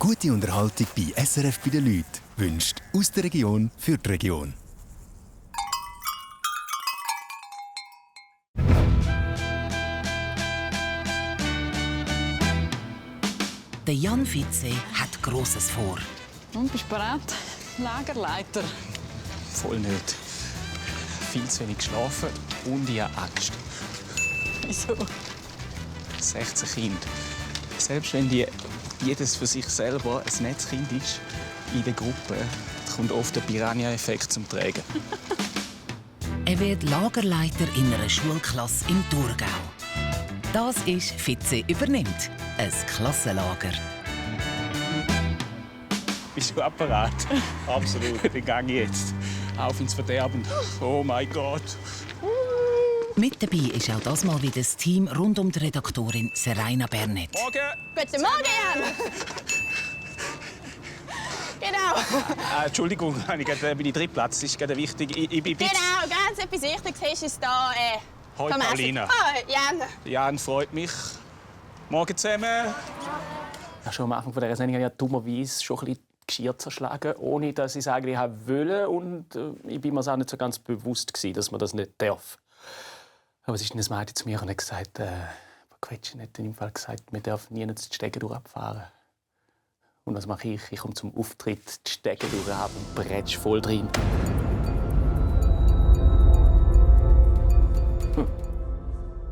Gute Unterhaltung bei SRF bei den Leuten wünscht aus der Region für die Region. Der Jan Fitze hat Grosses vor. Und bist du bereit? Lagerleiter. Voll nicht. Viel zu wenig geschlafen und ich habe Angst. Wieso? 16 Kinder. Selbst wenn jedes für sich selber ein nettes Kind ist, in der Gruppe kommt oft der Piranha-Effekt zum Tragen. Er wird Lagerleiter in einer Schulklasse im Thurgau. Das ist «Fitze übernimmt», ein Klassenlager. Bist du apparat? Absolut. Dann gehe ich jetzt auf ins Verderben. Oh mein Gott. Mit dabei ist auch das Mal wieder das Team rund um die Redaktorin Seraina Bernet. Morgen! Guten Morgen, Jan! Genau. Entschuldigung, bin ich Drittplatz. Das ist gerade wichtig. Ich bin Genau, ganz etwas Wichtiges hast ist da. Hoi, Paulina. Jan. Jan, freut mich. Morgen zusammen. Ja, schon am Anfang dieser Sendung habe ich dummerweise schon ein bisschen Geschirr zerschlagen, ohne dass ich es eigentlich wollte. Und ich war mir auch nicht so ganz bewusst, dass man das nicht darf. Aber es ist ein Mädchen zu mir und hat gesagt, Quetschen hat in dem Fall gesagt, wir dürfen nie die Stege durchfahren. Und was mache ich? Ich komme zum Auftritt die Stege durch und bretsch voll drin.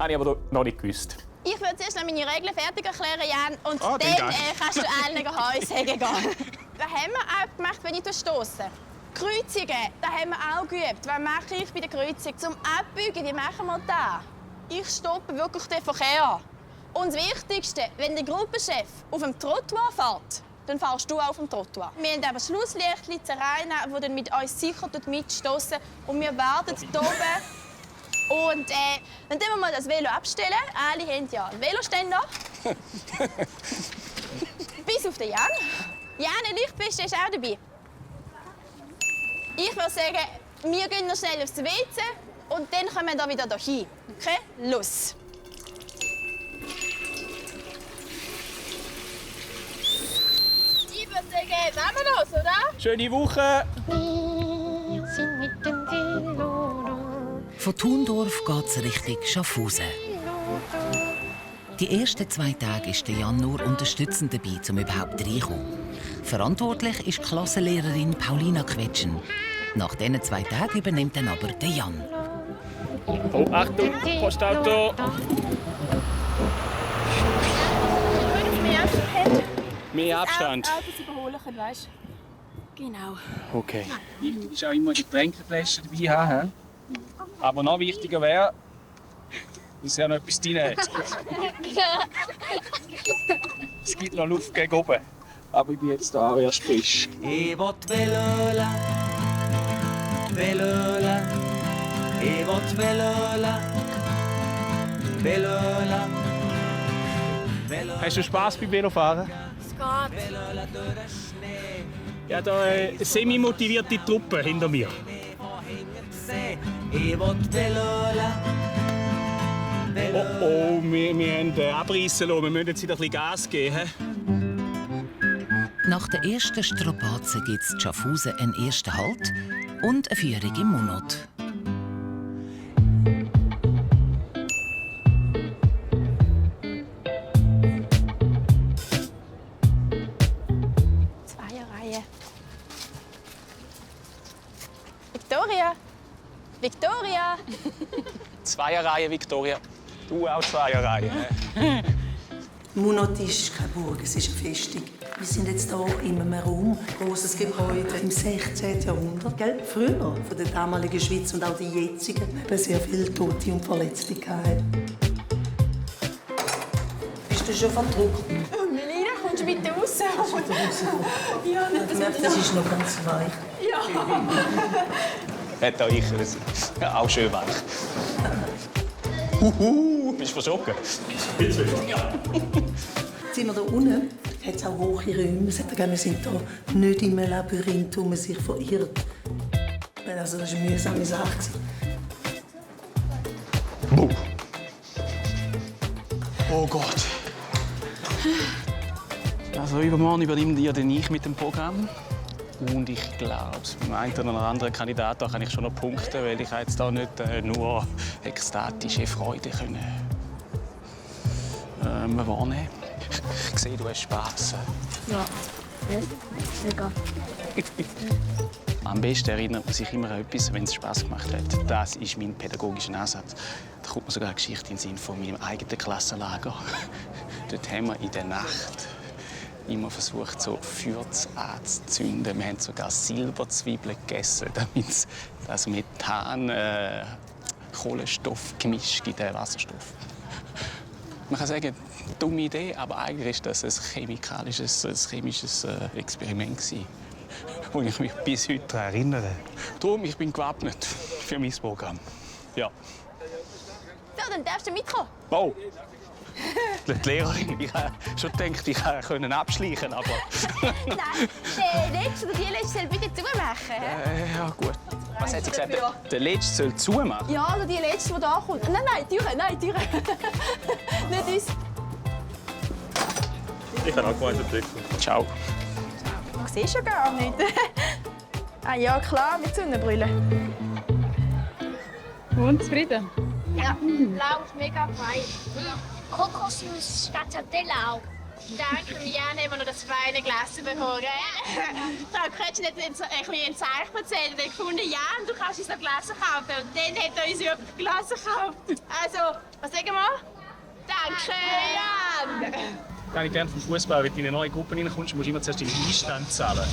Habe ich aber noch nicht gewusst. Ich würde zuerst noch meine Regeln fertig erklären, Jan. Und dann dann kannst du allen Heu sagen gehen. Was haben wir auch gemacht, wenn ich stosse? Kreuzungen, das haben wir auch geübt. Was mache ich bei der Kreuzung? Zum Abbiegen, wie machen wir das? Ich stoppe wirklich den Verkehr. Und das Wichtigste, wenn der Gruppenchef auf dem Trottoir fährt, dann fährst du auch auf dem Trottoir. Wir haben aber Schlusslichtchen, Seraina, die dann mit uns sicher mitstossen. Und wir warten hier oben. Und dann tun wir mal das Velo abstellen. Alle haben ja einen Veloständer. Bis auf den Jan. Jan, eine Lichtpiste ist auch dabei. Ich würde sagen, wir gehen noch schnell aufs WC und dann kommen wir wieder hierhin. Okay? Los! Ich würde sagen, machen wir los, oder? Schöne Woche! Wir sind mit dem Velo. Von Thundorf geht es Richtung Schaffhausen. Die ersten 2 Tage ist der Jan nur unterstützend dabei, um überhaupt reinzukommen. Verantwortlich ist die Klassenlehrerin Paulina Quetschen. Nach diesen 2 Tagen übernimmt dann aber der Jan. Oh, Achtung, Postauto! Mehr Abstand. Autos überholen können, weißt du? Genau. Okay. Ich muss auch immer Getränkeflaschen dabei haben. Aber noch wichtiger wäre, dass er noch etwas drin hat. Es gibt noch Luft gegen oben. Aber ich bin jetzt da erst frisch. Ich will Velola, Velola, ich will Velola, Velola, Velola. Hast du Spass beim Velofahren? Es geht. Ja, da eine semi-motivierte Truppe hinter mir. Ich will Velola, Oh, wir haben abreißen lassen. Wir müssen jetzt wieder ein bisschen Gas geben. Nach der ersten Strapaze gibt es in Schaffhausen einen ersten Halt und eine Führung im Monat. Zweierreihe. Victoria! Victoria! Zweierreihe, Victoria. Du auch Zweierreihe. Munot ist keine Burg, es ist eine Festung. Wir sind jetzt hier in einem Raum, großes Gebäude im 16. Jahrhundert. Gell? Früher, von der damaligen Schweiz und auch die jetzigen, weil sehr viele Tote und Verletzte hatten. Bist du schon verdruckt? Oh, Melina, kommst du bitte raus? Ja, nicht, Das ist noch ganz weich. Hat auch ich. Das ist auch schön weich. Bist du verschrocken? Sind wir hier unten, hat es auch hohe Räume. Wir sind hier nicht in einem Labyrinth, wo man sich verirrt. Also, das war eine mühsame Sache. Oh Gott. Also übermorgen übernehme ich dann ich mit dem Programm. Und ich glaube, beim einen oder anderen Kandidaten kann ich schon noch punkten, weil ich jetzt da nicht nur ekstatische Freude wahrnehmen. Ich sehe, du hast Spass. Ja, mega. Am besten erinnert man sich immer an etwas, wenn es Spass gemacht hat. Das ist mein pädagogischer Ansatz. Da kommt mir sogar eine Geschichte in den Sinn von meinem eigenen Klassenlager. Dort haben wir in der Nacht immer versucht, so Feuer anzuzünden. Wir haben sogar Silberzwiebeln gegessen, damit das Methan Kohlenstoff gemischt in den Wasserstoff. Man kann sagen, dumme Idee, aber eigentlich war das ein chemisches Experiment, wo ich mich bis heute daran erinnere. Darum, ich bin gewappnet für mein Programm. Ja. So, dann darfst du mitkommen. Oh! Die Lehrerin, ich habe schon gedacht, ich konnte abschleichen, aber... Nein, der Letzte oder die Letzte soll bitte zumachen. ja, gut. Was hat sie gesagt? Der Letzte soll zumachen? Ja, oder die Letzte, die da kommt. Nein, Türe. Nicht uns. Ich habe auch gemeint, Ciao. Ich sehe schon gar nicht. Ah ja, klar, mit Sonnenbrille. Und zufrieden? Ja, blau ist mega fein. Kokosnuss Stracciatella auch. Danke, Jan, haben wir noch das feine Glas bekommen, gell? Da könntest du nicht ein bisschen ein Zeichen erzählen. Ich gefunden, Jan, du kannst uns noch Glas kaufen. Und dann hat er uns jemand Glas gekauft. Also, was sagen wir? Danke, Jan! Kann ich gerne vom Fußball, wenn du in eine neue Gruppe reinkommst, musst du immer zuerst den Einstand zahlen.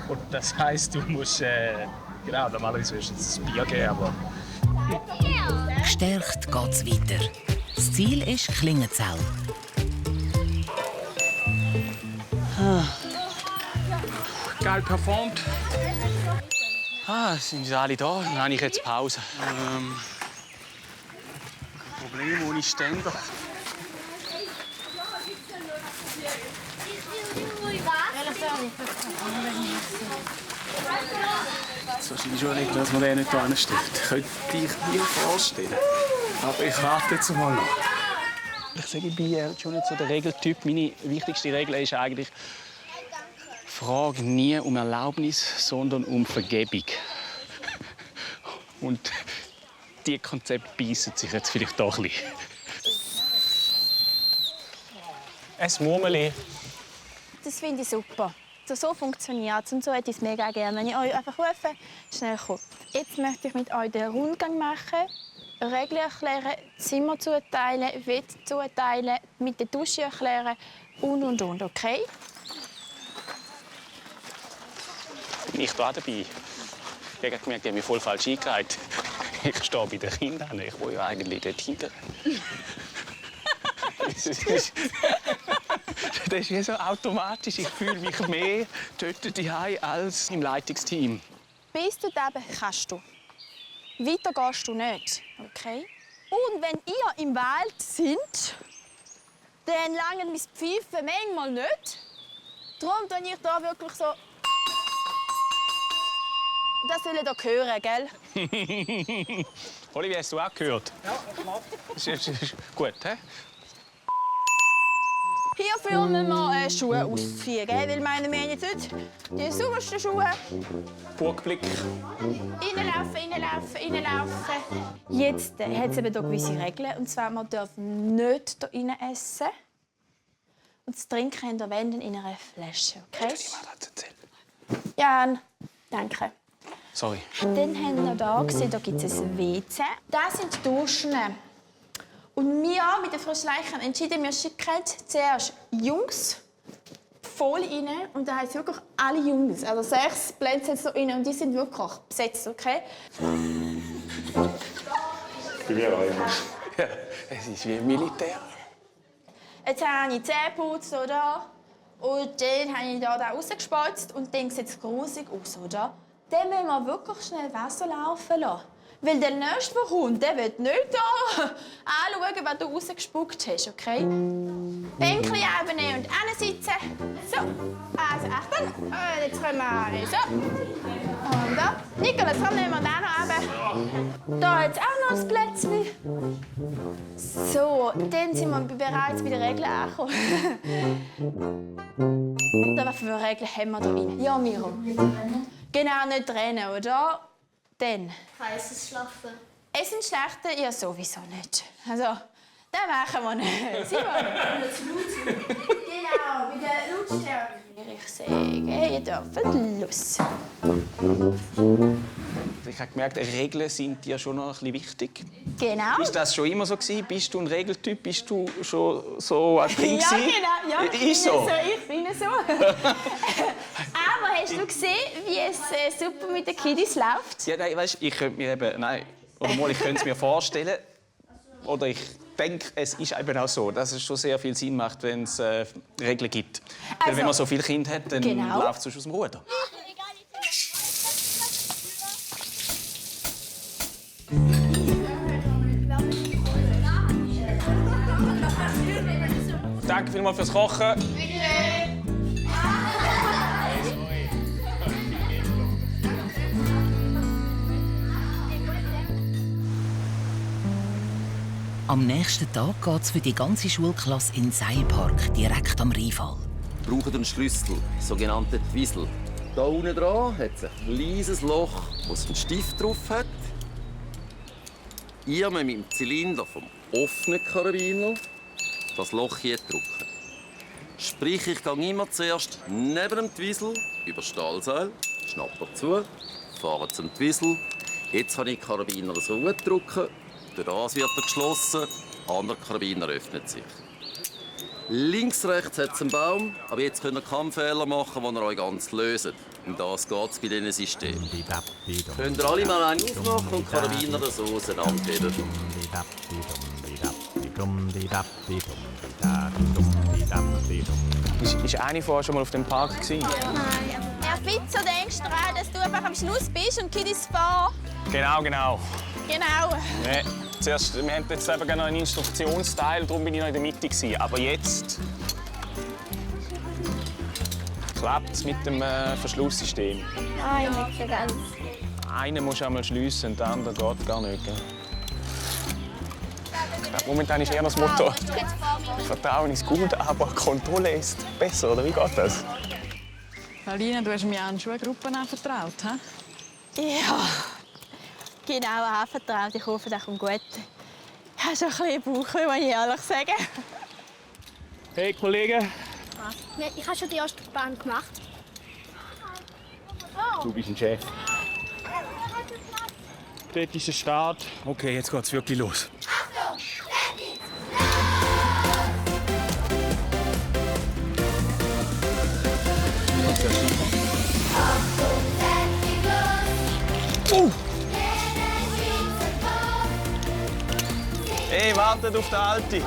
Und das heisst, du musst, genau, normalerweise würdest du jetzt ein Bier geben, aber... Gestärkt geht's weiter. Das Ziel ist Klingenzell. Geil performt. Sind alle da? Dann habe ich jetzt Pause. Problem ohne Ständer. So ist schon recht, dass man den nicht hier anstellt. Könnte ich mir vorstellen. Aber ich warte jetzt mal noch. Ich sage, ich bin schon nicht so der Regeltyp. Meine wichtigste Regel ist eigentlich, frage nie um Erlaubnis, sondern um Vergebung. Und diese Konzepte beißen sich jetzt vielleicht doch ein bisschen. Ein Murmeli. Das finde ich super. So funktioniert es und so hätte ich es mega gerne. Wenn ich euch einfach rufe, schnell kommt. Jetzt möchte ich mit euch den Rundgang machen, Regeln erklären, Zimmer zuteilen, Wett zuteilen, mit der Dusche erklären und, okay? Bin ich da dabei? Ich habe gemerkt, die haben mich voll falsch eingereiht. Ich stehe bei den Kindern, ich will ja eigentlich dort hinten. Das ist wie so automatisch. Ich fühle mich mehr dort daheim als im Leitungsteam. Bis du eben kannst du. Weiter gehst du nicht, okay? Und wenn ihr im Wald seid, dann langen mein Pfeifen manchmal nicht. Darum tue ich da wirklich so... Das soll ihr da hören, gell? Olivier, hast du auch gehört? Ja, klar. Ist gut, hä? Hierfür müssen wir Schuhe ausziehen, gell? Weil wir haben jetzt nicht die saubersten Schuhe. Burgblick. Reinlaufen. Jetzt hat es eben hier gewisse Regeln. Und zwar, man darf nicht hier rein essen. Und das Trinken in der Wände in einer Flasche, okay? Jan, danke. Sorry. Dann haben wir hier gesehen, da gibt es ein WC. Das sind die Duschen. Und wir mit den Frischleichen haben entschieden, wir schicken zuerst Jungs voll rein. Und da heißt wirklich alle Jungs. Also 6 Plätze jetzt rein und die sind wirklich besetzt, okay? Bei mir auch immer. Ja, es ist wie Militär. Jetzt habe ich die Zähne geputzt, oder? Und dann habe ich da rausgespalzt und dann sieht es grusig aus, oder? Dann müssen wir wirklich schnell Wasser laufen lassen. Weil der Nächste, der kommt, der wird nicht da anschauen, was du rausgespuckt hast, okay? Bänkchen abnehmen und hinsitzen. So, also Achtung. Jetzt können wir so. Und da. Nikolas, komm, nehmen wir den auch noch runter. Da jetzt auch noch ein Plätzchen. So, dann sind wir bereits bei den Regeln angekommen. Was für Regeln haben wir hier rein? Ja, Miro. Genau, nicht rennen, oder? Dann. Kann Essen schlafen? Essen schlechten? Ja, sowieso nicht. Also, das machen wir nicht. Simon? Genau, bei der Lautstärke würde ich sagen, ihr dürft los. Ich habe gemerkt, Regeln sind dir schon noch ein bisschen wichtig. Genau. Ist das schon immer so gewesen? Bist du ein Regeltyp? Bist du schon so als Kind Ja, gewesen? genau. Ja, Ist so. Ich bin so. Aber hast du gesehen, wie es super mit den Kiddies läuft? Ja, nein, weißt, ich könnte mir eben, nein, oder mal, ich könnte es mir vorstellen. Oder ich denke, es ist eben auch so, dass es schon sehr viel Sinn macht, wenn es Regeln gibt. Weil wenn man so viele Kinder hat, dann Genau. läuft es aus dem Ruder. Danke vielmals fürs Kochen. Am nächsten Tag geht es für die ganze Schulklasse in den Seilpark, direkt am Rheinfall. Wir brauchen einen Schlüssel, sogenannten Twizzle. Hier unten dran hat es ein kleines Loch, das einen Stift drauf hat. Ihr müsst mit dem Zylinder vom offenen Karabiner das Loch hier drücken. Sprich, ich gehe immer zuerst neben dem Twizzle über das Stahlseil, Schnapper zu, fahre zum Twizzle. Jetzt kann ich den Karabiner so drücken. Durch das wird er geschlossen, der andere Karabiner öffnet sich. Links, rechts hat es einen Baum, aber jetzt könnt ihr keinen Fehler machen, den ihr euch ganz löst. Um das geht es bei diesen Systemen. Könnt ihr alle mal einen aufmachen und die Karabiner so auseinanderheben. Ist eine vorher schon mal auf dem Park gewesen? Ja, bitte denkst du daran, dass du einfach am Schluss bist und Kiddies vor. Genau. Genau. Nee, zuerst, wir haben jetzt eben noch einen Instruktionsteil, darum bin ich noch in der Mitte gewesen. Aber jetzt klappt es mit dem Verschlusssystem. Nein, nicht so ganz. Einen musst du einmal schliessen, der andere geht gar nicht. Gell? Momentan ist eher das Motto: Vertrauen ist gut, aber Kontrolle ist besser. Oder wie geht das? Alina, du hast mir an Schulgruppen anvertraut, hä? Ja, genau anvertraut. Ich hoffe, das kommt gut. Ich habe schon ein bisschen Bauchweh, muss ich ehrlich sagen. Hey Kollege. Ich habe schon die erste Bahn gemacht. Du bist ein Chef. Dort ist der Start. Okay, jetzt geht's wirklich los. Hey, wartet auf den Alten.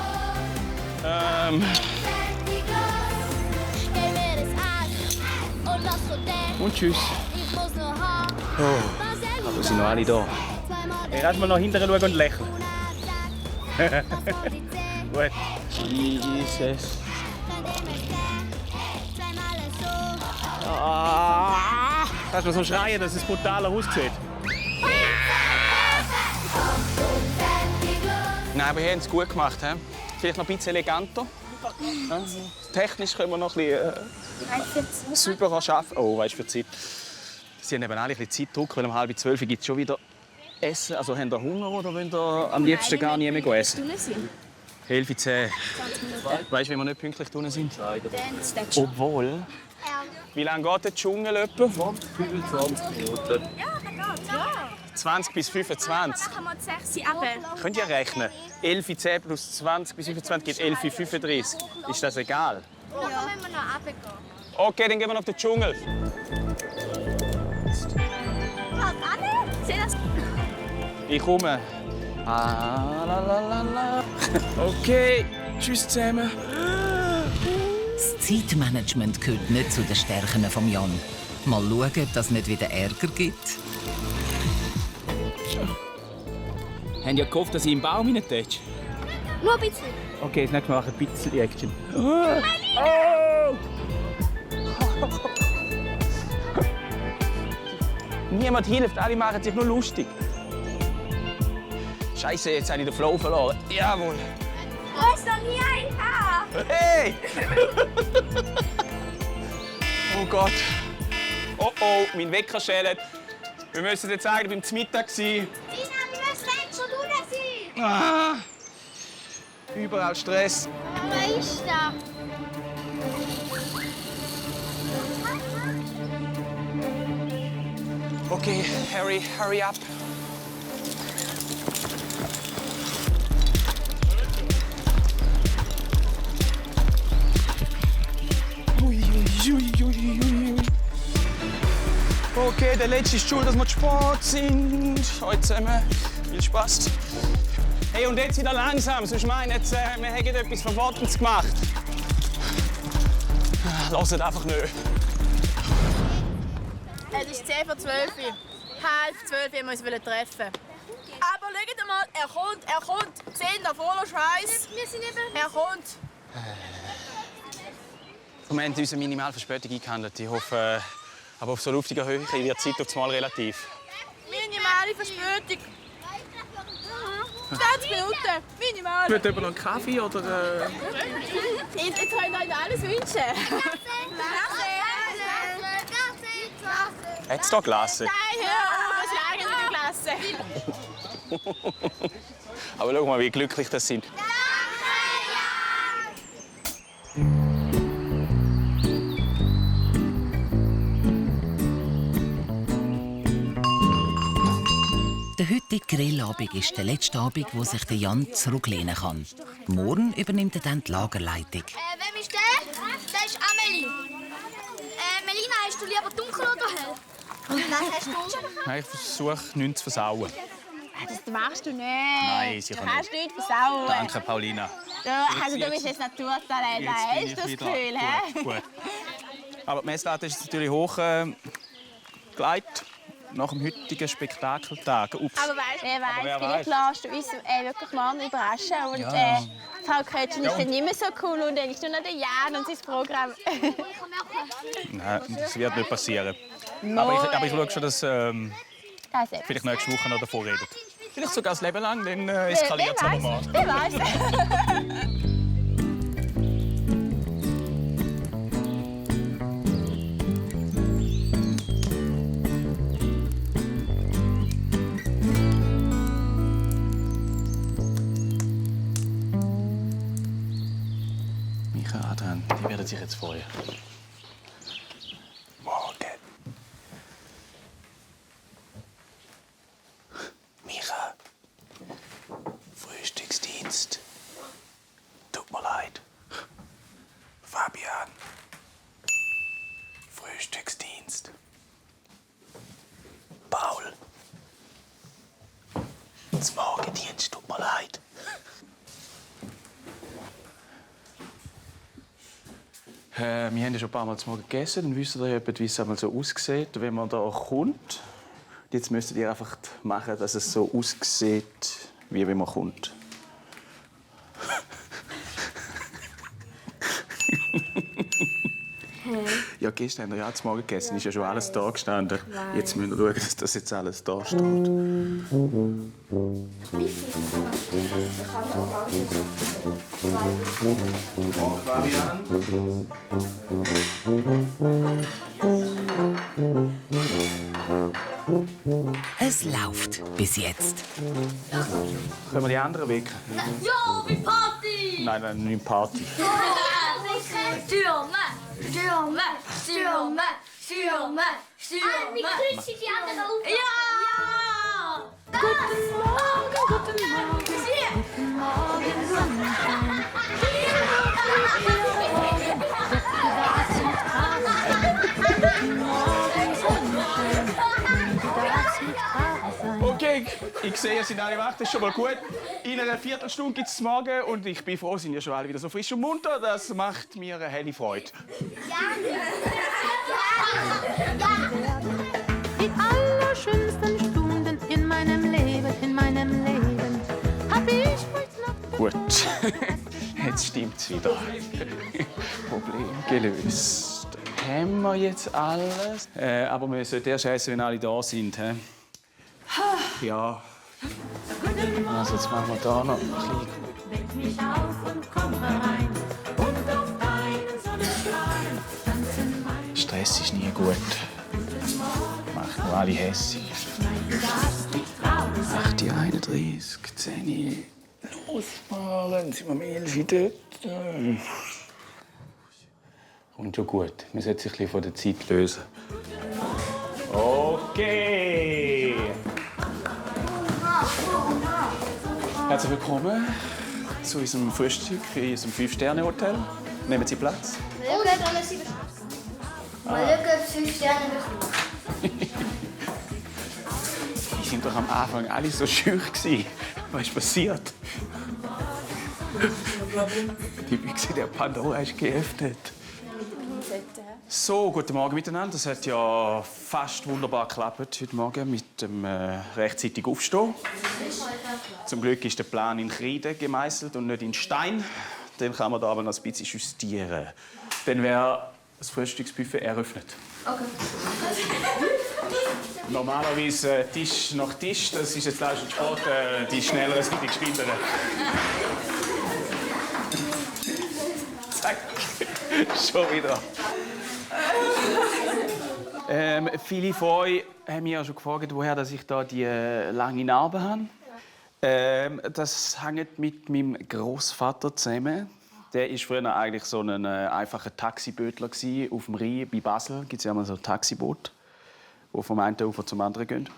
Und tschüss. Oh, aber sind noch alle da. Hey, lass mal nach hinten schauen und lächeln. Gut. Jesus. Ah, kannst du so schreien, dass es brutaler aussieht? Nein, aber wir haben es gut gemacht. He? Vielleicht noch ein bisschen eleganter. Ja, technisch können wir noch ein bisschen sauberer arbeiten. Oh, weißt du, für die Zeit. Sie haben eben alle ein bisschen Zeitdruck, weil um 11:30 gibt es schon wieder Essen. Also haben ihr Hunger oder wollt ihr am liebsten gar nie mehr essen? 11:10. Weißt du, wenn wir nicht pünktlich tun sind? Obwohl. Wie lange geht der Dschungel etwa? 25 Minuten. Ja, das geht. Ja. 20 bis 25. Dann machen wir die 6 runter. Könnt ihr rechnen? 11:10 plus 20 bis 25 gibt 11:35. Ist das egal? Ja. Dann müssen wir noch runtergehen. Okay, dann gehen wir noch den Dschungel. Sieh das? Ich komme. Ah, la, la, la, la. Okay, tschüss zusammen. Das Zeitmanagement gehört nicht zu den Stärken von Jan. Mal schauen, dass es nicht wieder Ärger gibt. Haben ja gehofft, dass ich im Baum reintätsch? Nur ein bisschen. Okay, das nächste Mal mache ich ein bisschen Action. Oh! niemand hilft, alle machen sich nur lustig. Scheiße, jetzt habe ich den Flow verloren. Jawohl. Du hast noch nie einen gehabt. Hey! Oh Gott. Oh oh, mein Wecker schält. Wir müssen jetzt sagen, ich war zum Mittag. Tina, wir müssen längst schon unten sein. Ah, überall Stress. Wer ist da? Okay, Harry, hurry up. Okay, der letzte ist schuld, dass wir zu spät sind. Heute zusammen. Viel Spaß. Hey, und jetzt wieder langsam, sonst meine jetzt, wir haben etwas Verwortenes gemacht. Lasst einfach nicht. Es ist 10 vor 12 Uhr. 11:30 haben wir uns treffen. Aber schaut mal, er kommt. Seht ihr, voller Scheiß. Wir sind eben... Er kommt. Wir haben unsere Minimalverspätung eingehandelt. Ich hoffe, aber auf so luftiger Höhe wird die Zeit auf das Mal relativ. Minimale Verspätung. 20 Minuten. Minimal. Wird jemand noch einen Kaffee oder? Jetzt könnt ihr euch alles wünschen. Hat es da Glasse? Nein, hör auf, es ist eigentlich Klasse. Aber schau mal, wie glücklich das sind. Der heutige Grillabend ist der letzte Abend, wo sich der Jan zurücklehnen kann. Morgen übernimmt er dann die Lagerleitung. Wem ist der? Der ist Amelie. Melina, hast du lieber dunkel oder hell? Und was hast du? Ich versuche, nichts zu versauen. Das machst du nicht. Nein, sicher Du kannst nicht. nicht versauen. Danke, Paulina. Du bist jetzt Naturtalent. Hast du das Gefühl, hä? Gut. Aber die Messlatte ist natürlich hoch geleitet nach dem heutigen Spektakeltag. Ups. Aber wer weiß, vielleicht lässt du uns wirklich morgen überraschen. Und Ja. Frau Kötschen ist dann nicht mehr so cool und dann ist nur noch der Jan und sein Programm. Nein, das wird nicht passieren. Aber ich schaue schon, dass vielleicht nächste Woche noch davon redet. Vielleicht sogar das Leben lang, dann eskaliert es nochmal. Wer weiß. Adrian, die werden sich jetzt freuen. Morgen. Micha. Frühstücksdienst. Tut mir leid. Fabian. Frühstücksdienst. Paul. Das Morgendienst, tut mir leid. Wir haben ja schon ein paar Mal zum Morgen gegessen. Dann wisst ihr etwa, wie es einmal so aussieht, wenn man da kommt. Jetzt müsstet ihr einfach machen, dass es so aussieht, wie wenn man kommt. Ja, gestern haben wir ja zum Morgen gegessen. Ist ja schon alles da gestanden. Jetzt müssen wir schauen, dass das jetzt alles da steht. Es läuft bis jetzt. Können wir die anderen weg? Ja, wie Party! Nein, nicht Party. Stürme, Stürme, Stürme, Stürme, Stürme. Wie grüßt sich die anderen auf? Ja! Guten Morgen, guten Morgen. Guten Morgen, Sonnenschein. Okay, ich sehe, ihr seid alle wach, das ist schon mal gut. In einer Viertelstunde gibt es Morgen und ich bin froh, sind ihr schon alle wieder so frisch und munter. Das macht mir eine helle Freude. Die allerschönsten Stunden in meinem Leben, hab ich heute Nacht. Gut, jetzt stimmt's wieder. Problem gelöst. haben wir jetzt alles. Aber wir sollten erst essen, wenn alle da sind. He? Ja. Also jetzt machen wir da noch ein bisschen. Weck mich auf und komm herein. Und auf deinen Sonnenstrahlen tanzen meine Stress ist nie gut. Macht nur alle hässig. 8:31, 10 losfahren, sind wir um 11 dort. Und schon gut. Wir sollten sich ein bisschen von der Zeit lösen. Okay. Herzlich willkommen zu unserem Frühstück in unserem 5-Sterne-Hotel. Nehmen Sie Platz. Mal schauen, ob es 5 Sterne bekommt. Die sind doch am Anfang alle so schüch gewesen. Was ist passiert? Die Büchse der Pandora ist geöffnet. So, guten Morgen miteinander. Das hat ja fast wunderbar geklappt heute Morgen mit dem rechtzeitig Aufstehen. Zum Glück ist der Plan in Kreide gemeißelt und nicht in Stein. Den kann man da aber noch ein bisschen justieren. Dann wäre das Frühstücksbuffet eröffnet. Okay. Normalerweise Tisch nach Tisch. Das ist jetzt leider schon Sport. Die Schnelleren sind die Geschwinderen. Zack. Schon wieder. Viele von euch haben mich ja schon gefragt, woher ich da die lange Narbe habe. Das hängt mit meinem Großvater zusammen. Der war früher eigentlich so ein einfacher Taxibötler auf dem Rhein bei Basel. Gibt es ja immer so Taxiboot, die vom einen Ufer zum anderen gehen.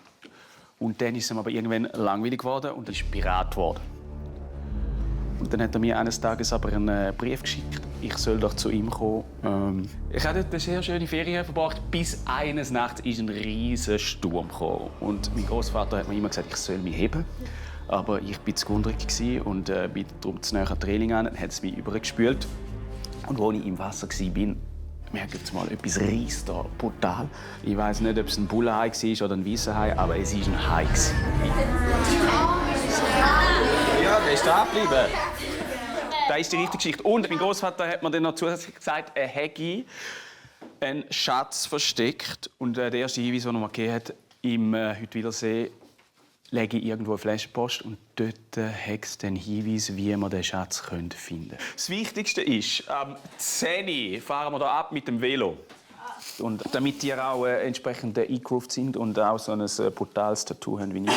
Und dann ist es ihm aber irgendwann langweilig geworden und er ist Pirat geworden. Und dann hat er mir eines Tages aber einen Brief geschickt, ich soll doch zu ihm kommen. Ich habe dort eine sehr schöne Ferien verbracht, bis eines Nachts ist ein riesiger Sturm gekommen. Und mein Großvater hat mir immer gesagt, ich soll mich heben. Aber ich war zu wundrig und bin darum zu nahe an die Reling an, hat es mich übergespült. Und als ich im Wasser war, merkt jetzt mal, etwas reisst da brutal. Ich weiß nicht, ob es ein Bullenhai war oder ein weißer Hai, aber es war ein Hai. Ja, der ist da geblieben. Das ist die richtige Geschichte. Und mein Großvater hat mir dann noch zusätzlich gesagt, er hätte einen Schatz versteckt. Und der erste Hinweis, den er mir gegeben hat, im «Heute Wiedersehen», lege ich irgendwo eine Flaschenpost und dort hat es den Hinweis, wie man den Schatz finden könnte. Das Wichtigste ist, am 10 Uhr fahren wir hier ab mit dem Velo. Und damit ihr auch entsprechend eingegroovt sind und auch so ein brutales Tattoo haben wie ich,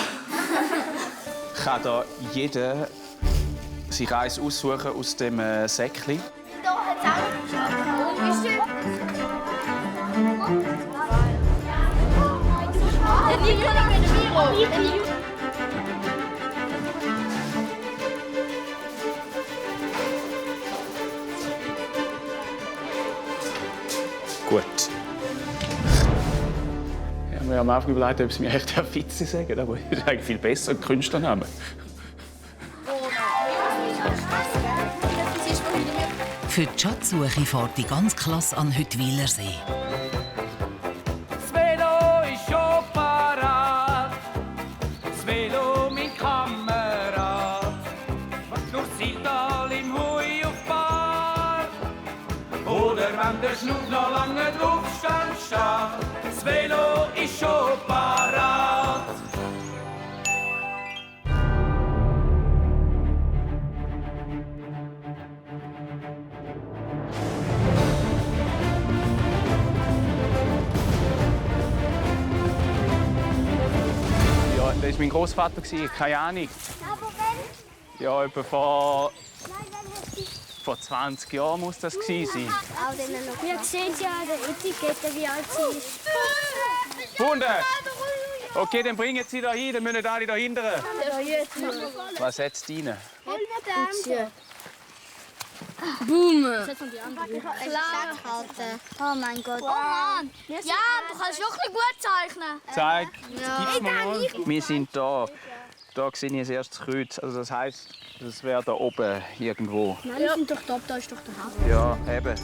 kann da jeder sich eins aussuchen aus dem Säckchen. Da hat es auch Gut. Ich habe mir am Anfang überlegt, ob sie mir echt Herr Fitze sagen, aber das ist eigentlich viel besser, ein Künstlername. Für die Schatzsuche fährt die ganze Klasse an Hüttwilersee. Das Velo ist schon parat. Das Velo mit Kamerad. Durch Siltal im Hui auf Bar. Oder wenn der Schnuck noch lange drauf steht. Das Velo ist schon parat. Das war mein Großvater, keine Ahnung. Ja, etwa vor 20 Jahren muss das gewesen sein. Wir sehen ja an der Etikette, wie alt sie ist. Hunde! Okay, dann bringen Sie da hin, dann müssen alle da hinten. Was hat es rein? Boom! Klarhalten. Oh mein Gott. Oh Mann! Ja, du kannst wirklich gut zeichnen. Zeig, Ja. gib's mir mal. Wir sind da. Da sehe ich das erste Kreuz. Also das heisst, das wäre da oben irgendwo. Nein, wir sind doch da, da ist doch der Hafen. Ja, eben.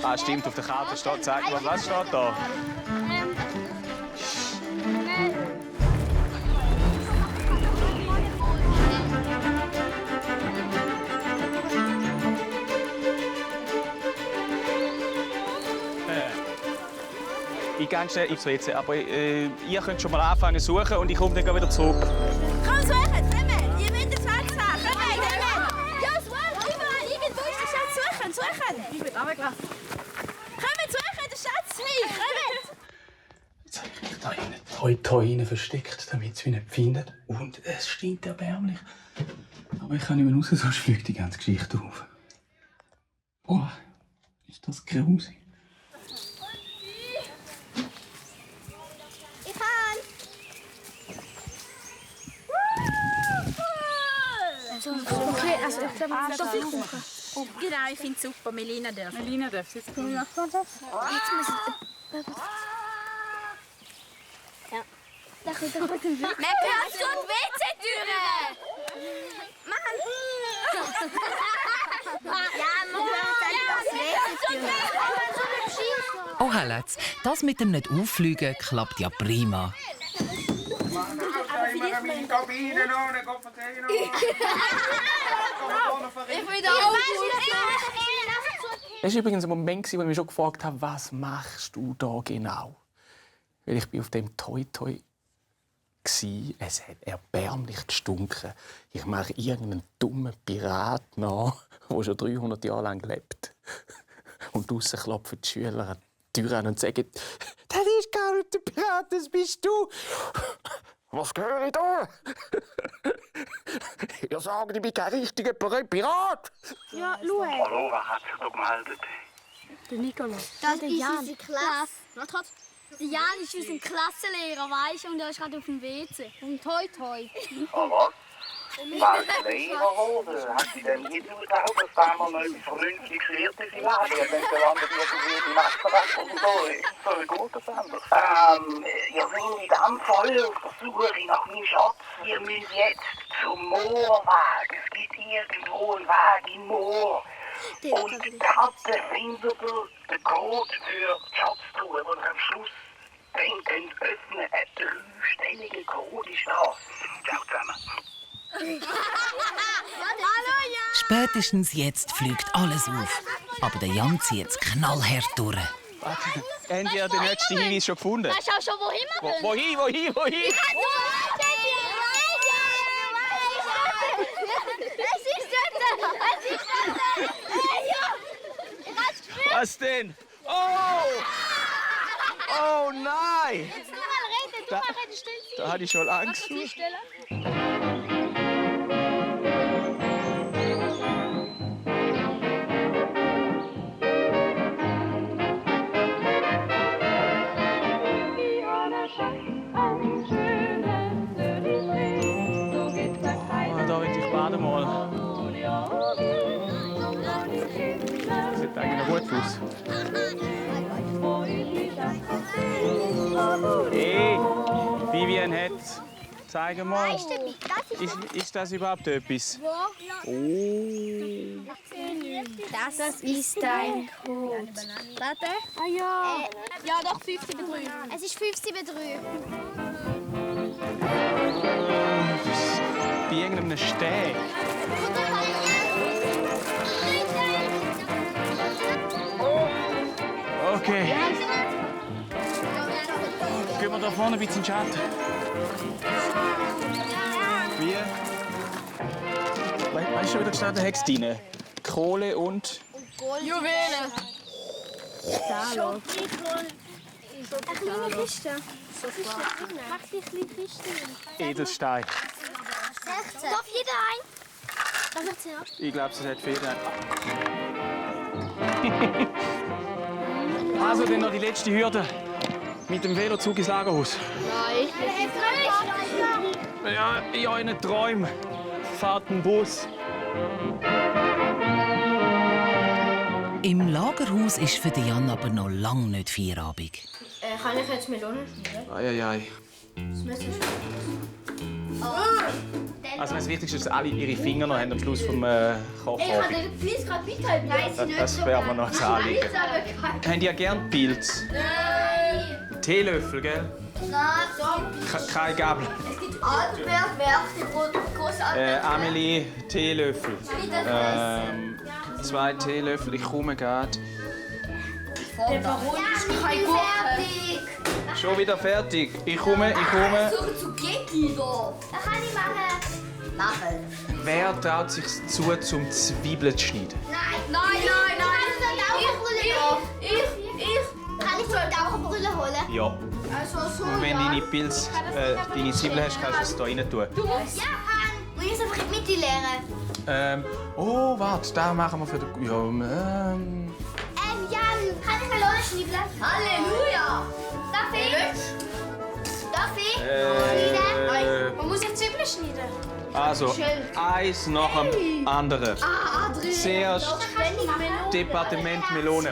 Ah, stimmt, auf der Karte steht. Zeig mal, was steht da? Ich gehe schnell ins WC, aber ihr könnt schon mal anfangen zu suchen und ich komme dann wieder zurück. Komm, suchen, kommen! Ihr müsst den Schatz haben! Kommen! Ja, suchen! Überall! Irgendwo ist der Schatz! Suchen! Ich bin runtergelaufen. Kommt, suchen! Der Schatz nicht! Kommt! Jetzt habe ich mich da innen toi versteckt, damit sie mich nicht finden. Und es stinkt erbärmlich. Aber ich kann nicht mehr raus, sonst fliegt die ganze Geschichte auf. Boah, ist das grusig. Ich kann! Okay, also ich glaube, das ist sicher. Genau, ich finde es super. Melina darf. Melina darf. Jetzt komme ich nach vorne. Jetzt muss ich... Ja. Da kommt er mit dem Blick. Man hört schon die WC-Türe! Mann! Ja, man hört einfach die WC-Türe. Oh, Helletz, das mit dem nicht auffliegen klappt ja prima. Es war übrigens ein Moment, wo ich mich schon gefragt habe, was machst du da genau? Weil ich bin auf dem Toi-Toi. Es hat erbärmlich gestunken. Ich mache irgendeinen dummen Pirat nach, der schon 300 Jahre lang lebt. Und draussen klopfen die Schüler an die Tür an und sagen, «Das ist gar nicht der Pirat, das bist du!» «Was höre ich da?» «Ihr sagt, ich bin kein richtiger Pirat!» Ja, schau. Hallo, wer hat sich da gemeldet? Der Nikolaus. Das ist unsere Klasse. Der Jan ist unser Klassenlehrer, weisst du, und er ist gerade auf dem WC. Und toi toi. Oh, was? Wer Lehrer wurde? Hat sie denn nicht gesagt, dass da mal noch etwas vernünftiges lehrt in sie leben? Ja, wenn der landet irgendwie im Messerrecht oder so, ist das so ein guter Sender. Ihr seid in diesem Fall auf der Suche nach meinem Schatz. Ihr müsst jetzt zum Moorweg. Es gibt irgendwo einen Weg im Moor. Und dort findet ihr den Code für die Schatztruhe, wo ihr am Schluss den könnt öffnen. Ein dreistelliger Code ist da. Ciao zusammen. Spätestens jetzt fliegt alles auf. Aber der Jan zieht es knallhart durch. Haben ihr den letzten Hinweis schon gefunden? Weißt du auch schon, wohin wir gehen? Wohin? Es ist dort! Es ist dort! Ich hab's gespürt! Was denn? Oh! Oh nein! Jetzt nur mal reden, still sein. Da hatte ich schon Angst. Kannst du dich stellen? Da will ich baden mal. Sieht eigentlich noch gut aus. Hey, Vivian hat. Zeig mal. Ist das überhaupt etwas? Oh. Das ist dein Code. Warte. Ah ja. Ja, doch, 573. Es ist 573. Bei irgendeinem Steg. Okay. Gehen wir da vorne ein bisschen in den Schatten. Wie? Weißt du, wie da gestanden Hex drin? Kohle und... Juwelen. Eine kleine Kiste. Mach die kleine Kiste. Edelstein. 16. Darf jeder ein? Darf ich zuerst? Ich glaube, es hat Federn. Also, dann noch die letzte Hürde. Mit dem Velozug ins Lagerhaus. Nein. Ja, in euren Träumen fahrt ein Bus. Im Lagerhaus ist für den Jan aber noch lange nicht Feierabend. Kann ich jetzt Melonen schneiden? Ei. Das müssen wir Also das Wichtigste ist, dass alle ihre Finger noch haben am Schluss vom Ich habe Kochabend. den Pilz gerade mitgehalten. Nein, sie nicht. Das werden wir noch zu anlegen. Habt ihr gern Pilz? Nein. Teelöffel, gell? Nein. Keine Gabel. Es gibt Altenberg, Werktebrot, Großaltenberg. Amelie, Teelöffel. 2 Teelöffel, ich komme gerade. Der Baron ist kein Gurken. Schon wieder fertig. Ich komme. Suche zu Geki da. Das kann ich machen. Wer traut sich zu, zum Zwiebeln zu schneiden? Nein. Kann ich so eine Taucherbrille holen? Ja. Also so, Und wenn ja. deine Zwiebeln hast, kannst du es hier rein tun. Ja, kann. Will ich es einfach in die Mitte leeren? Oh, warte, da machen wir für den... Ja, Jan, kann ich Melone schneiden? Halleluja! Darf ich? Schneiden? Man muss ja Zwiebeln schneiden. Also, eins nach dem anderen. Adrian. Zuerst Departement Melone.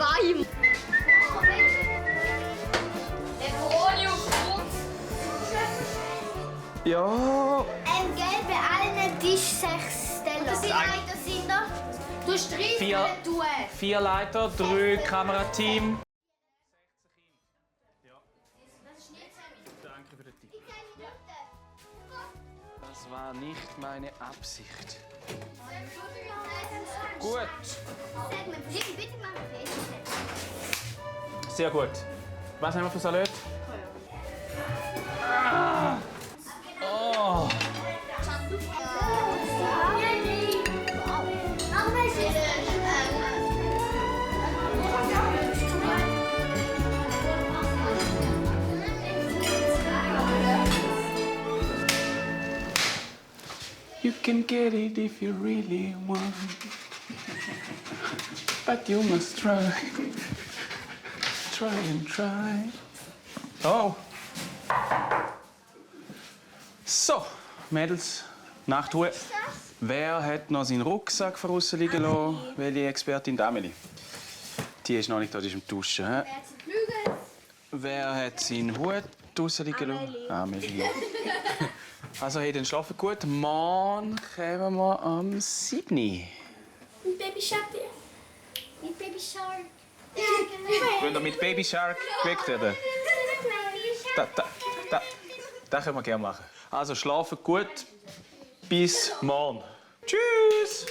Ja. Gelb bei allen Tisch 6 Teller. Das sind Leiter sind da. Du hast 3 tun. 4 Leiter, 3 Kamerateam. Danke für den Tipp. Das war nicht meine Absicht. Gut. Sag mir, bitte mach fest. Sehr gut. Was haben wir für Salat? Oh. You can get it if you really want, but you must try, try and try. Oh. So, Mädels, Nachtruhe. Wer hat noch seinen Rucksack draussen liegen lassen? Welche Expertin? Amelie. Die ist noch nicht da, die ist im Duschen. He? Wer hat seinen Hut draussen liegen lassen? Amelie. Also, hey, dann schlafen gut. Morgen kommen wir am 7. Mit Baby Shark. Mit Baby Shark. Wollen wir mit Baby Shark geweckt werden? Das können wir gerne machen. Also, schlafen gut. Bis morgen. Tschüss!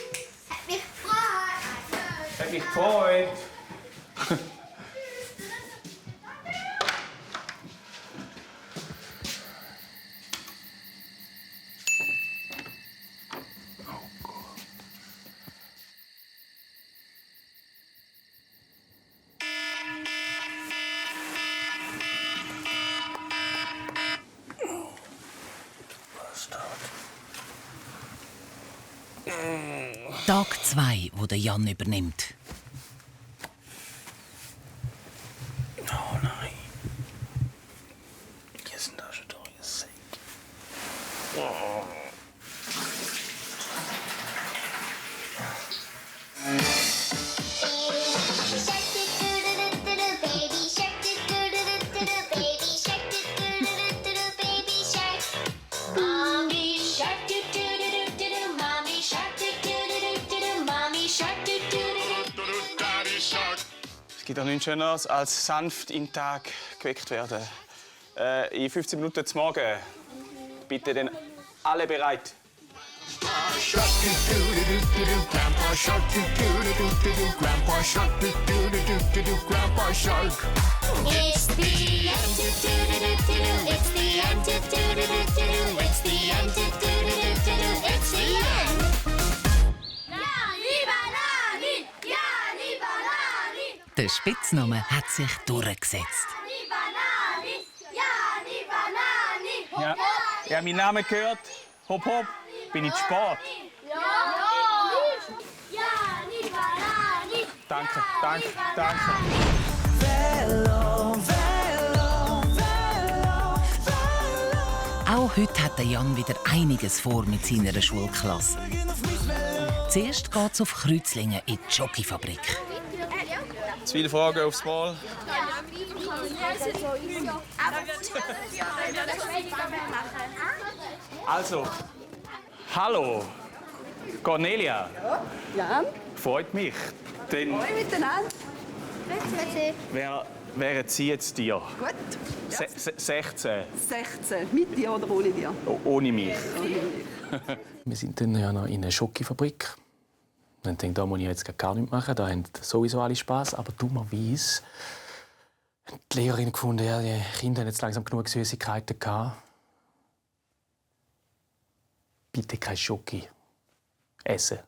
Hat mich gefreut. Hat mich gefreut. Tag 2, wo der Jan übernimmt. Oh nein. Hier sind da schon teure Säcke. Oh. Es gibt auch nichts Schöneres, als sanft in den Tag geweckt werden. In 15 Minuten zum Morgen. Bitte denn alle bereit. Der Spitzname hat sich durchgesetzt. Ja, ja, mein Name gehört. Hopp, hopp. Bin ich zu spät? Danke, danke, danke. Auch heute hat der Jan wieder einiges vor mit seiner Schulklasse. Zuerst geht es auf Kreuzlingen in die Jockeyfabrik. Zu viele Fragen aufs Mal. Also, hallo, Cornelia. Ja. Freut mich. Denn Hoi miteinander. wer erzieht jetzt dir? Gut. 16. 16. Mit dir oder ohne dir? Ohne mich. Ohne mich. Wir sind dann ja noch in einer Schokofabrik. Und denke, da muss ich jetzt gar nichts machen, da haben sowieso alle Spass. Aber dummerweise Die Lehrerin gefunden, ja, die Kinder haben jetzt langsam genug Süßigkeiten gehabt. Bitte kein Schoki essen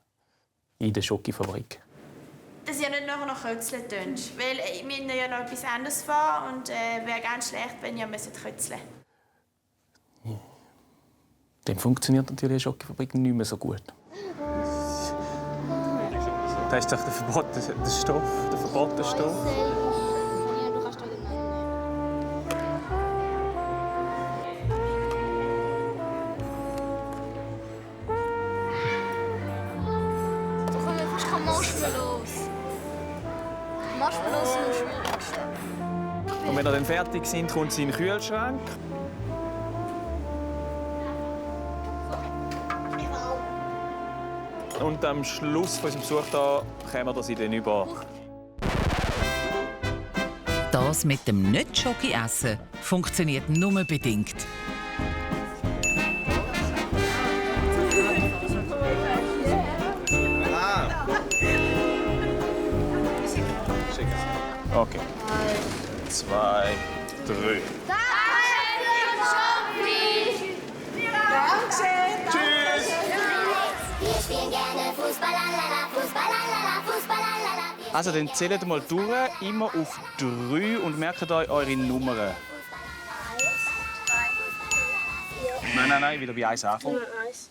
in der Schokifabrik. Dass ihr nicht nachher noch Kötzeln tönt. Weil wir müssen ja noch etwas anderes fahren und wäre ganz schlecht, wenn ihr kötzeln müsst. Dann funktioniert natürlich die Schokifabrik nicht mehr so gut. Das ist doch der verbotene Stoff. Der verbotene Stoff. Da kommen fast keine Marshmallows. Marshmallows sind am schwierigsten. Und wenn wir dann fertig sind, kommt sie in den Kühlschrank. Und am Schluss von unserem Besuch hier kommen wir sie dann über. Das mit dem Nicht-Schoki-Essen funktioniert nur bedingt. Okay. 2, 3. Tschüss! Wir spielen gerne Fußball, lalala, Fußball, lalala, Fußball, lalala. Also, dann zählt mal durch, immer auf 3 und merkt euch eure Nummern. Nein, wieder bei 1 anfangen. 1,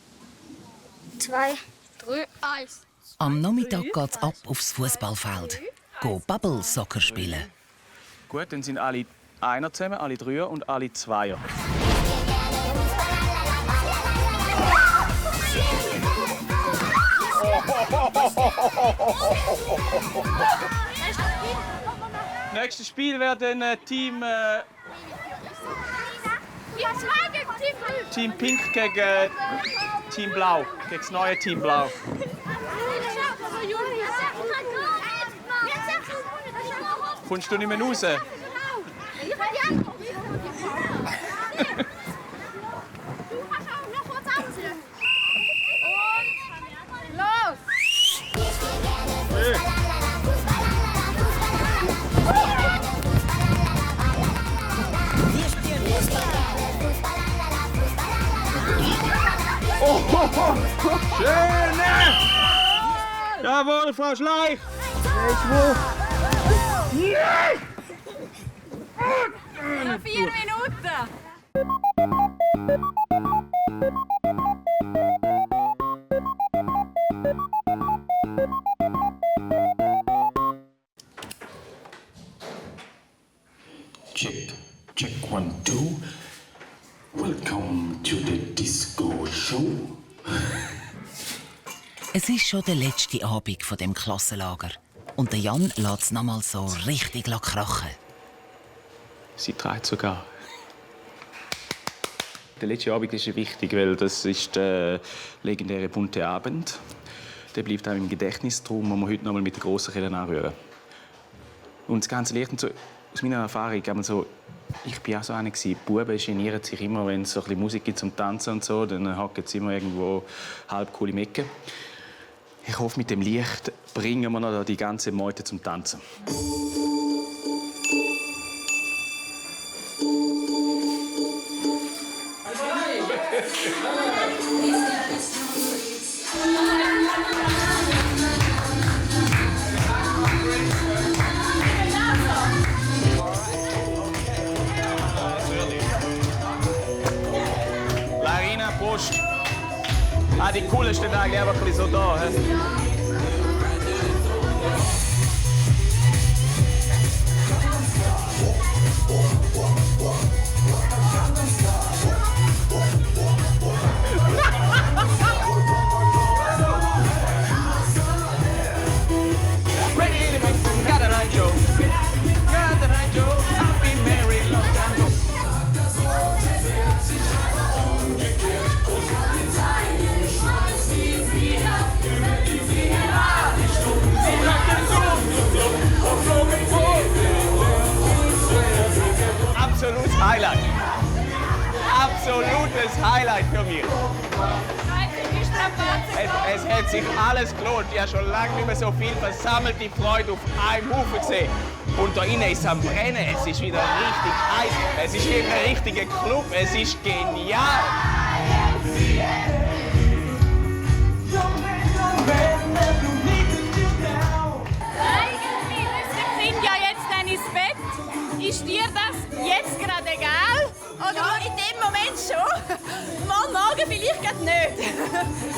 2, 3, 1. Am Nachmittag geht's ab aufs Fußballfeld. Go Bubble Soccer spielen. Gut, dann sind alle Einer zusammen, alle Dreier und alle Zweier. Nächstes Spiel wäre dann Team Pink gegen Team Blau, gegen das neue Team Blau. Kommst du nicht mehr raus? Schöne! Jawohl, Frau Schleich! Noch 4 Minuten! Check, check 1, 2. Welcome to the Disco Show. Es ist schon der letzte Abend von dem Klassenlager. Und der Jan lässt es nochmal so richtig krachen. Sie trägt sogar. Der letzte Abend ist wichtig, weil das ist der legendäre bunte Abend. Der bleibt einem im Gedächtnis, darum muss man heute noch mal mit der grossen Kelle anrühren. Und das ganze Licht und so, aus meiner Erfahrung, ich war auch so einer. Die Buben genieren sich immer, wenn es so ein bisschen Musik gibt zum Tanzen und so, dann hocken sie immer irgendwo halb cool im Ecken. Ich hoffe, mit dem Licht bringen wir noch die ganze Meute zum Tanzen. Larina, Prost! Die Kuhle steht eigentlich einfach ein bisschen so da. He? Absolutes Highlight. Absolutes Highlight für mich. Es hat sich alles gelohnt. Ich habe schon lange nicht mehr so viel versammelte Freude auf einem Haufen gesehen. Und da innen ist es am Brennen. Es ist wieder richtig heiß. Es ist wie ein richtiger Club. Es ist genial. Eigentlich müssen die Kinder ja jetzt dann ins Bett. Ist dir das jetzt gerade egal? Oder ja, in dem Moment schon. Morgen vielleicht gerade nicht.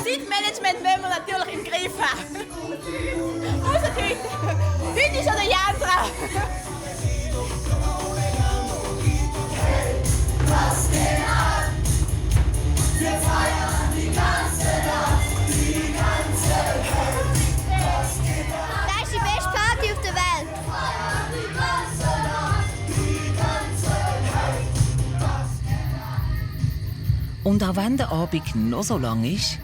Zeitmanagement wollen wir natürlich im Griff haben. Außer heute. Heute ist ja der Jan dran. Was geht ab? Wir feiern die ganze Nacht, die ganze Welt. Was geht ab? Das ist die beste Party auf der Welt. Die ganze Nacht, die ganze Welt. Und auch wenn der Abend noch so lang ist,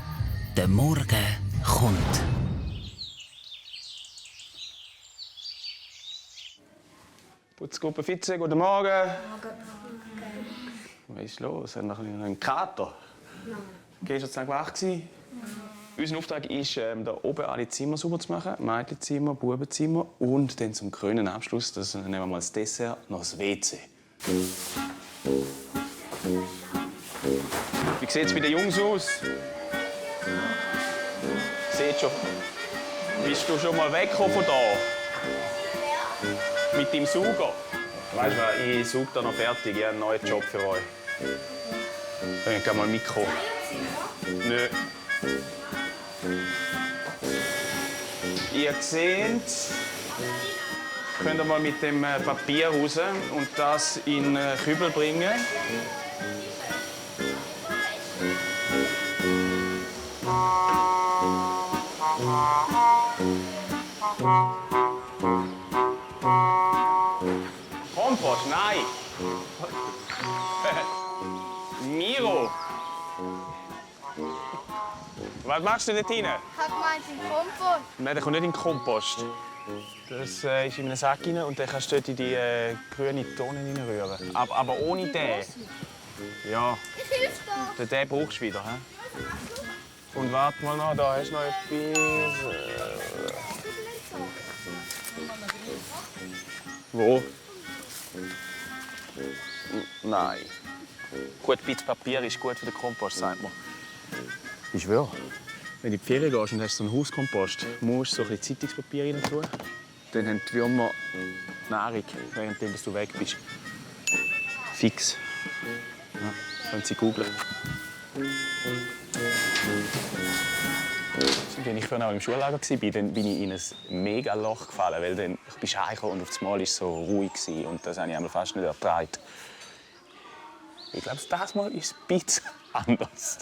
der Morgen kommt. Putzgruppe Fitze, guten Morgen. Was ist los? Hat noch einen Kater? Nein. Gehst du jetzt lang wach gewesen? Unser Auftrag ist, da oben alle Zimmer sauber zu machen. Mädchenzimmer, Bubenzimmer und dann zum grünen Abschluss, das nehmen wir mal als Dessert, noch das WC. Wie sieht es bei den Jungs aus? Seht schon. Bist du schon mal weggekommen von da? Mit dem Sauger? Weißt du was, ich sauge da noch fertig. Ich habe einen neuen Job für euch. Könnt ihr mal mitkommen? Nö. Ihr seht, könnt ihr mal mit dem Papier raus und das in den Kübel bringen. Kompost, nein! Miro! Was machst du dort hinein? Ich habe gemeint, im Kompost. Nein, der kommt nicht in den Kompost. Das ist in einen Sack rein und dann kannst du dort in die grüne Tonne reinrühren. Aber ohne den. Ja. Ich helfe da. Den brauchst du wieder. He? Und warte mal noch, da hast du noch etwas. Wo? Nein. Gut, ein bisschen Papier ist gut für den Kompost, sagt man. Ich schwöre, wenn du in die Ferien gehst und hast so einen Hauskompost, musst du so ein bisschen Zeitungspapier rein tun. Dann haben die Würmer Nahrung, während du weg bist. Fix. Ja, können Sie googeln. Wenn ich vorhin auch im Schullager war, dann bin ich in ein mega Loch gefallen, weil dann ich bin heimgekommen und auf einmal war es so ruhig und das habe ich fast nicht ertragen. Ich glaube, das Mal ist es ein bisschen anders.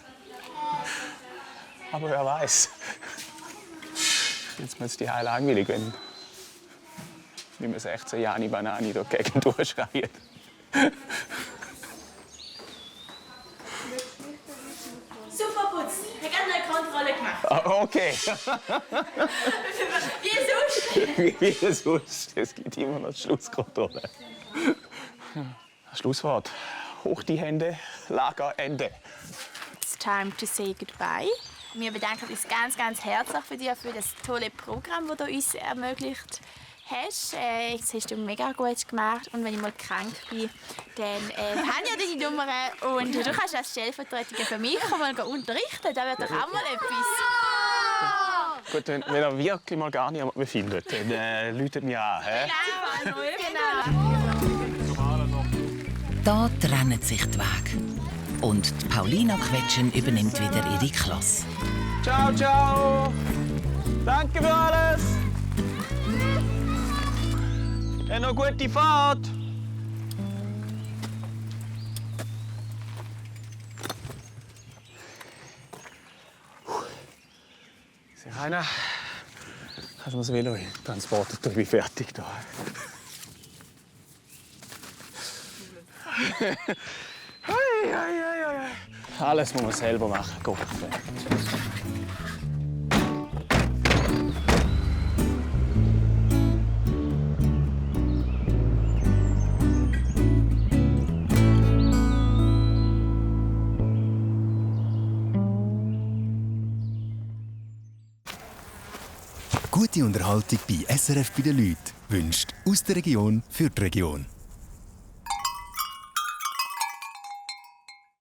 Aber wer weiß. Jetzt ist die Heil langweilig, wenn wir 16 Jahre Banane durch die Gegend durchschreien. Super Putz. Ich habe eine Kontrolle gemacht. Ah, okay. Wie sonst? Wie sonst. Es gibt immer noch die Schlusskontrolle. Schlusswort. Hoch die Hände, Lagerende. It's time to say goodbye. Wir bedanken uns ganz, ganz herzlich für das tolle Programm, das du uns ermöglicht hast. Das hast du mega gut gemacht. Und wenn ich mal krank bin, dann habe ich deine Nummer. Und du kannst als Stellvertretung für mich mal unterrichten. Das wäre doch auch mal etwas. Gut, wenn ihr wirklich mal gar niemanden mehr findet, dann läutet mich an. Genau. Da trennen sich die Wege. Und die Paulina Quetschen übernimmt wieder ihre Klasse. Ciao, ciao! Danke für alles! Noch gute Fahrt! Rainer, kannst du mir das Velo transportieren? Ich bin fertig da. Alles muss man selber machen. Go. Gute Unterhaltung bei SRF bei den Leuten wünscht aus der Region für die Region.